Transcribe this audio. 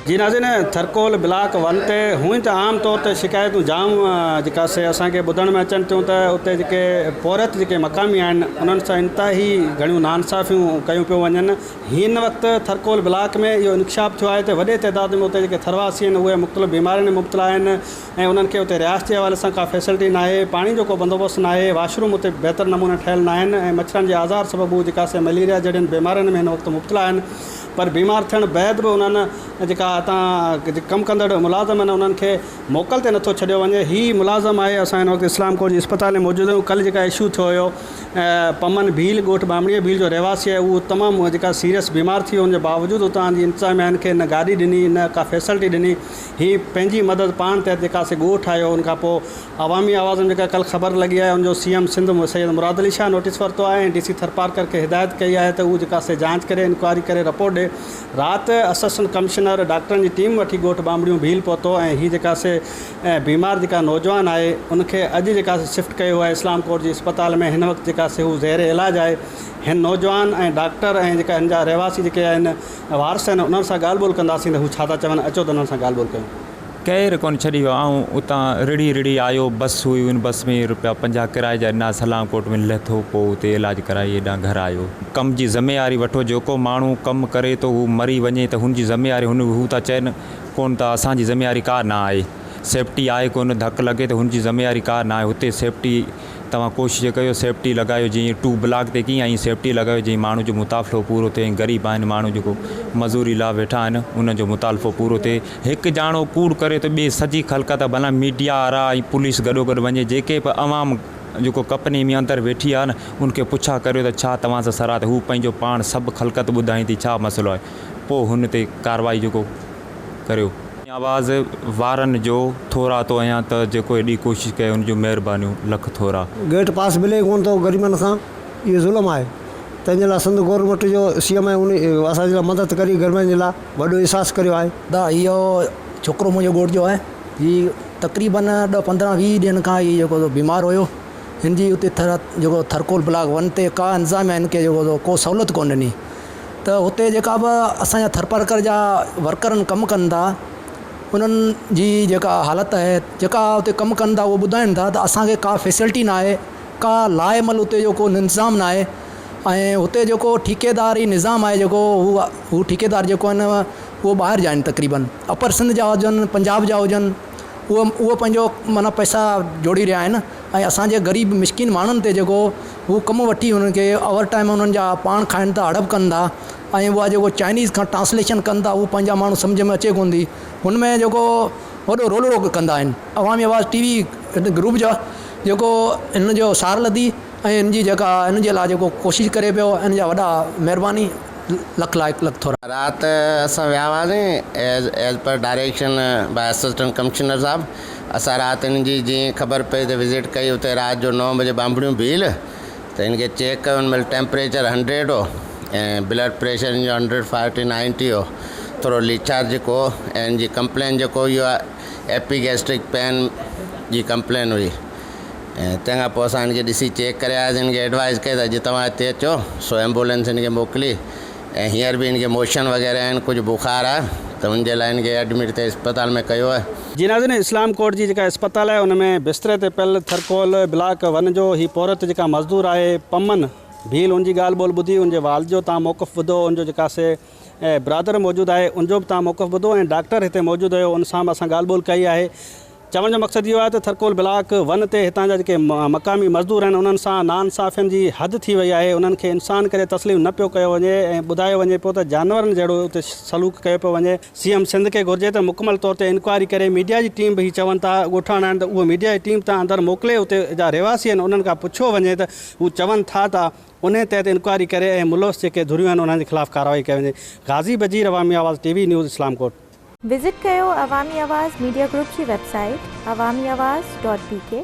جي ناظرين Thar Coal block one تي هونئن ته عام طور تي شڪايتون جام جيڪا سي اسان کي ٻڌڻ ۾ اچن ٿيون ته اتي جيڪي پورهيت جيڪي مقامي آهن انهن سان انتهائي گهڻيون ناانصافيون ڪيون پيون وڃن هن وقت ٿرڪول بلاڪ ۾ اهو انڪشاف ٿيو آهي ته وڏي تعداد ۾ اتي جيڪي ٿرواسي آهن اهي مختلف بيمارين ۾ مبتلا آهن ۽ انهن کي اتي رهائش جي حوالي سان ڪا فيسلٽي ناهي پاڻي جو ڪو بندوبست ناهي واش روم اتي بهتر نموني ٺهيل ناهن ۽ مڇرن جي آزار سبب هو جيڪا سي مليريا جهڙين بيمارين ۾ هن وقت مبتلا آهن پر بيمار ٿيڻ بعد به انهن جيڪا هتان ڪم ڪندڙ ملازم آهن انهن کي موڪل تي نٿو ڇڏيو وڃي هي ملازم آهي اسان هن وقت اسلام ڪوٽ جي اسپتال ۾ موجود آهيون ڪلهه جيڪا اشو ٿيو هيو پمن ڀيل ڳوٺ ٻامڻيء ڀيل جو رهواسي آهي اهو تمام جيڪا سيريس بيمار ٿي ويو ان جي باوجود اتان جي انتظاميا هن کي نه گاڏي ڏني نه ڪا فيسلٽي ڏني هي پنهنجي مدد پاڻ تحت جيڪا سي ڳوٺ آيو ان کان پوء عوامي آواز ۾ جيڪا ڪلهه خبر لڳي آهي ان جو C M Sindh Syed Murad Ali Shah notice ورتو آهي ۽ ڊي سي ٿرپارڪر کي هدايت ڪئي آهي ته هو جيڪا سي جانچ ڪري انڪوائري ڪري رپورٽ ڏي. رات اسسٽنٽ ڪمشنر ڊاڪٽرن جي ٽيم وٺي ڳوٺ ٻانبڙيون ڀيل پهتو ۽ هي جيڪا سي بيمار جيڪا نوجوان آهي ان کي اڄ جيڪا سي شفٽ ڪيو آهي اسلام ڪوٽ جي اسپتال ۾ هن وقت جيڪا سي هو زير علاج آهي هن نوجوان ۽ ڊاڪٽر ۽ جيڪا هن جا رهواسي جيڪي آهن وارث آهن انهن سان ڳالهه ٻولهه ڪنداسين ته هو ڇا ٿا چون اچو ته انهن سان ڳالهه ٻولهه ڪيون. ڪير ڪونه ڇڏي ويو. آئون اتان رڙهي رڙهي آيو. بس هئي ان بس ۾ روپيا 50 ڪرائي جا ڏنا. سلام ڪوٽ ۾ لٿو پوء اتي علاج ڪرائي هيڏانهن گهر آيو. ڪم جي ذميواري وٺو جيڪو ماڻهو ڪم ڪري ٿو هو مري وڃي ته هن جي ذميواري هن هو ٿا چين ڪونه ته اسان جي ذميواري ڪا نه آهي سيفٽي آهي ڪونه ڌڪ لڳي ته هن جي ذميواري ڪا نه آهي هتي سيفٽي توهان ڪوشش ڪيو سيفٽي لڳايو جيئن ٽو بلاڪ تي ڪيئن ائين سيفٽي لڳايو جيئن ماڻهو جو مطافلو پورو ٿئي ۽ غريب آهن ماڻهو جيڪو مزوري لا ويٺا آهن انهن جو مطالفو پورو ٿئي هڪ ڄاڻو ڪوڙ ڪري ته ٻي سڄي خلقت ڀلا ميڊيا وارا ۽ پوليس گڏو گڏ وڃي جيڪي به عوام جيڪو ڪپني ۾ اندر ويٺي آهي نه ان کي پڇا ڪريو ته ڇا توهان سان سرات هو پنهنجو پاڻ سڀ خلقت ٻڌائيندي ڇا مسئلو آهي پوء هن تي ڪارروائي جيڪو ڪريو. آواز وارن جو ٿورائتو آهيان ته جيڪو ايڏي ڪوشش ڪئي ان جون مهربانيون لک ٿورا. گيٽ پاس ملي ئي ڪونه ٿو غريبن کان اهو ظلم آهي تنهن جي لاء سنڌ گورنمينٽ جو سي ايم آهي ان اسان جي لاء مدد ڪري غريبن جي لاء وڏو احساس ڪريو آهي. دا اهو ڇوڪرو منهنجو ڳوٺ جو آهي هي تقريبن ڏھ پندرهن ويھ ڏينهن کان هي جيڪو بيمار هيو هن جي اتي ٿر جيڪو ٿرڪول بلاڪ ون تي ڪا انتظاميا هن کي جيڪو ڪو سهولت ڪونه ڏني ته هتي جيڪا به اسان جا ٿرپارڪر جا ورڪرن ڪم ڪن ٿا انهن جي جيڪا حالت آهي جيڪا اتي ڪم ڪن ٿا اهو ٻڌائين ٿا ته اسان کي ڪا فيسلٽي نه آهي ڪا لاء عمل اتي جو ڪو انتظام نه آهي ۽ هتي جيڪو ٺيڪيداري نظام آهي جيڪو هو هو ٺيڪيدار جيڪو آهن اهو ٻاهر جا آهن تقريبن اپر سنڌ جا هجن پنجاب جا هجن اهو اهو پنهنجو معنيٰ پئسا جوڙي رهيا آهن ۽ اسان جي غريب مسڪين ماڻهن تي جيڪو هو ڪم وٺي انهن کي اوور ٽائيم انهن جا پاڻ کائن ٿا هڙپ ڪن ٿا ۽ اها جيڪو چائنيز کان ٽرانسليشن ڪن ٿا اهو پنهنجا ماڻهو سمجهه ۾ اچي ڪونه ٿي هن ۾ جيڪو وڏو رولڙو ڪندا آهن عوامي آواز ٽي وي گروپ جا جيڪو هن جو سار لڌي ۽ هن جي جيڪا هن جي لاء جيڪو ڪوشش ڪري پيو ان جا وڏا مهرباني لک لائق لک ٿورا. رات اسان ويا هئاسين as as per direction by assistant commissioner صاحب اسان رات هن جي جيئن خبر پئي ته وزٽ ڪئي اتي رات جو نو بجي ٻانڀڙيون ڀيل ته هن کي چيڪ ڪيو ان مهل ٽيمپريچر هنڊريڊ هو ۽ بلڊ پريشر هن جو هنڊريڊ فارٽي نائنٽي هو ٿورو ليٿارجڪ هو ۽ هن جي ڪمپلين جيڪو اهو آهي ايپي گيسٽرڪ پين جي ڪمپلين هئي ۽ تنهن کان پوء اسان هن کي ڏسي چيڪ ڪري آياسين هن کي ايڊوائز ڪئي ته اڄ توهان هتي اچو سو ايمبولينس هن کي موڪلي ۽ هينئر به هن کي موشن وغيره آهن ڪجهه بخار آهي ته ان جي لاء هن کي ايڊمٽ هتي اسپتال ۾ ڪيو آهي. جي ناظرين اسلام ڪوٽ جي جيڪا اسپتال آهي ان ۾ بستري تي پيل ٿرڪول بلاڪ ون جو هي پورهيت جيڪا مزدور آهي پمن ڀيل ان جي ڳالهه ٻولهه ٻڌي ان جي والد جو تان موقف ٻڌو ان جو جيڪا سي برادر موجود آهي ان جو به تان موقف ٻڌو ۽ ڊاڪٽر هتي موجود هيو ان سان به اسان ڳالهه ٻولهه ڪئي آهي چوڻ جو مقصد اهو آهي ته ٿرڪول بلاڪ ون تي هتان جا جيڪي مقامي مزدور آهن انهن سان ناانصافين جي حد ٿي وئي آهي انهن کي انسان ڪري تسليم نه پيو ڪيو وڃي ۽ ٻڌايو وڃي پيو ته جانورن جهڙو اتي سلوڪ ڪيو پيو وڃي سي ايم سنڌ کي گهرجي ته مڪمل طور تي انڪوائري ڪري ميڊيا جي ٽيم به هي چون ٿا ڳوٺاڻا آهن ته اهو ميڊيا جي ٽيم تان اندر موڪلي اتي جا رهواسي آهن انهن کان پڇيو وڃي ته هو چون ٿا ته انهي تحت انڪوائري ڪري ۽ ملوث جيڪي ڌريون آهن انهن جي خلاف ڪارروائي ڪئي وڃي Ghazi Bajeer Awami Awaz T V news Islamkot. Visit ڪيو عوامي آواز ميڊيا گروپ جي website Awami Awaz dot B K.